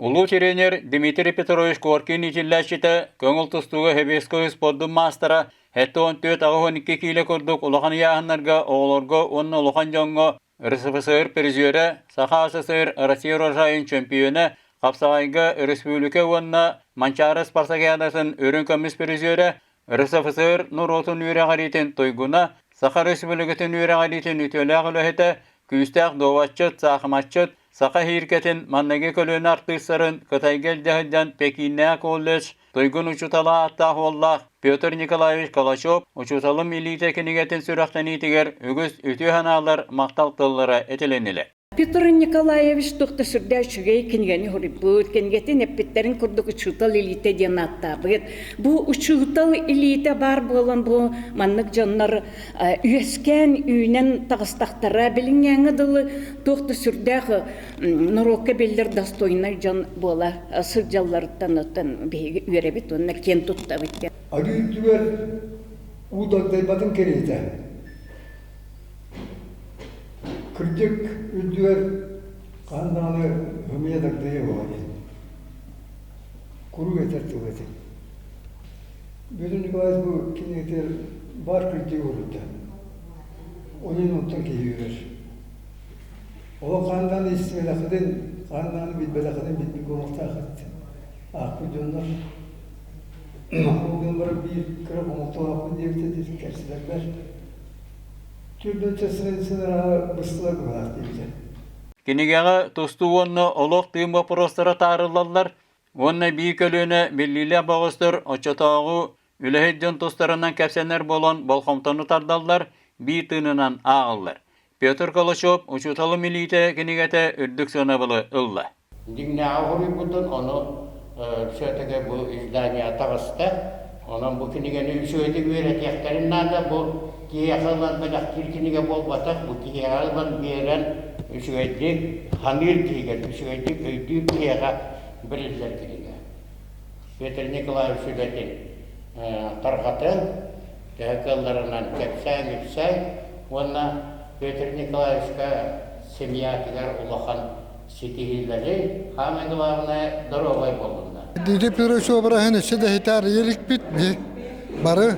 Улуу тренер Дмитрий Петрович Коркин иитиллээччитэ, көҥүл тустууга Сэбиэскэй спордун маастара, 74-82 киилэ курдук улахан ыйааһыннарга оҕолорго уонна улахан дьоҥҥо РСФСР призерэ, Саха СССР Россия урожайын чөмпүйүөнэ, хапсаҕайга өрөспүүбүлүкэ уонна Манчаары спартакиадатын үрүҥ көмүс призерэ, РСФСР норуотун үөрэҕириитин туйгуна, Саха Өрөспүүбүлүкэтин үөрэҕириитин үтүөлээх үлэһитэ, күүстээх дуобатчыт, саахыматчыт, Саха иһииркэтин манныгы көлүөнэ артыыстарын Кытайга илдьэ сылдьан Пекиннээх колледж туйгун учуутала ааттаах уоллаах Петр Николаевич Калачев «Учууталым илиитэ» кинигэтин сүрэхтэниитигэр үгүс үтүө санаалар, махтал тыллара этилиннилэр. Петр Николаевич туох да сүрдээх үчүгэй кинигэни суруйбут, кинигэтин эппиттэрин курдук учуутал илиитэ диэн ааттаабыт. Бу учуутал илиитэ баар буолан бу маннык дьоннор үөскээн үүнэн таҕыстахтара билиҥҥээҥҥэ дылы туох да сүрдээх норуокка биллэр достойнай дьон буола сылдьалларыттан оттон биһиги үөрэбит уонна киэн туттабыт. Арыы үрдүгэр уу дагдайбатын кэриэтэ Кырдьык үрдүгэр хаһан даҕаны ымыйа дагдайа буола диэн куруук этэр тыл этим. Бүөтүр Николаевич бу кинигэтигэр баар кырдьыгы уруйда. Онон онтон киһи үөрэр. Олох хаһан даҕаны истибэтэххитин, хаһан даҕаны билбэтэххитин билбит буолуохтааххыт. Аахпыт дьоннор ол гынан баран биир кыра хомолтолоохпун диэбитэ кэпсэтэрбэр Кинигэҕэ тустуу уонна олох тыын боппуруостара таарыллаллар уонна биир көлүөнэ биллиилээх бөҕөстөр оччотооҕу үлэһит дьон тустарынан кэпсэнэр буолан болҕомтону тардаллар, биир тыынынан ааҕаллар. Петр Калачев «Учууталым илиитэ» кинигэтэ үрдүк сыанабылы ылла. Дьиҥнээҕи хоруйбутун ону все-таки бу издание таҕыста. Онон бу кинигэни үчүгэйдик үөрэтиэхтэрин наада. Бу киһиэхэ ылан бэлэхтиир кинигэ буолбатах. Бу киһиэхэ ылан биэрэн үчүгэйдик ханыыр киһигэр, үчүгэйдик өйдүүр киһиэхэ бэриллэр кинигэ. Петр Николаевич үлэтин тарҕатан, төһө кыалларынан кэпсээн-ипсээн уонна Петр Николаевичка семьятыгар улахан ситиһиилэри, самое главное, доруобай буоллуннар. Дмитрий Петрович обраһын өссө да иһитээр иликпит бары.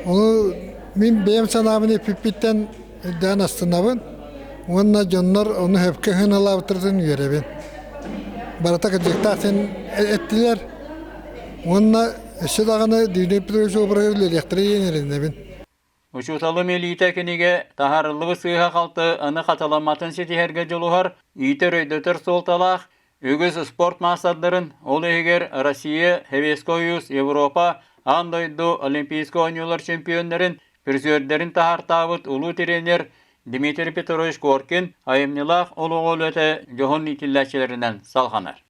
Ону мин бэйэм санаабын эппиппиттэн өйдөөн астынабын уонна дьоннор ону сөпкө сыаналаабыттарыттан үөрэбин. Барыта кырдьыктаах диэн эттилэр уонна өссө даҕаны Дмитрий Петрович обраһыгар үлэлиэхтэрэ диэн эрэнэбин. Учууталым илиитэ кинигэ таһаарыллыбыт сыыһа-халты аны хатыламматын ситиһэргэ дьулуһар, иитэр-өйдөтөр суолталаах үгүс спорт маастардарын, ол иһигэр Россия, Советский Союз, Европа, аан дойду Олимпийскай оонньуулар чемпионнарын, призердэрин таһаартаабыт улуу тренер Дмитрий Петрович Коркин айымньылаах олоҕу үлэтэ дьоһун иитиллээччилэринэн салҕанар.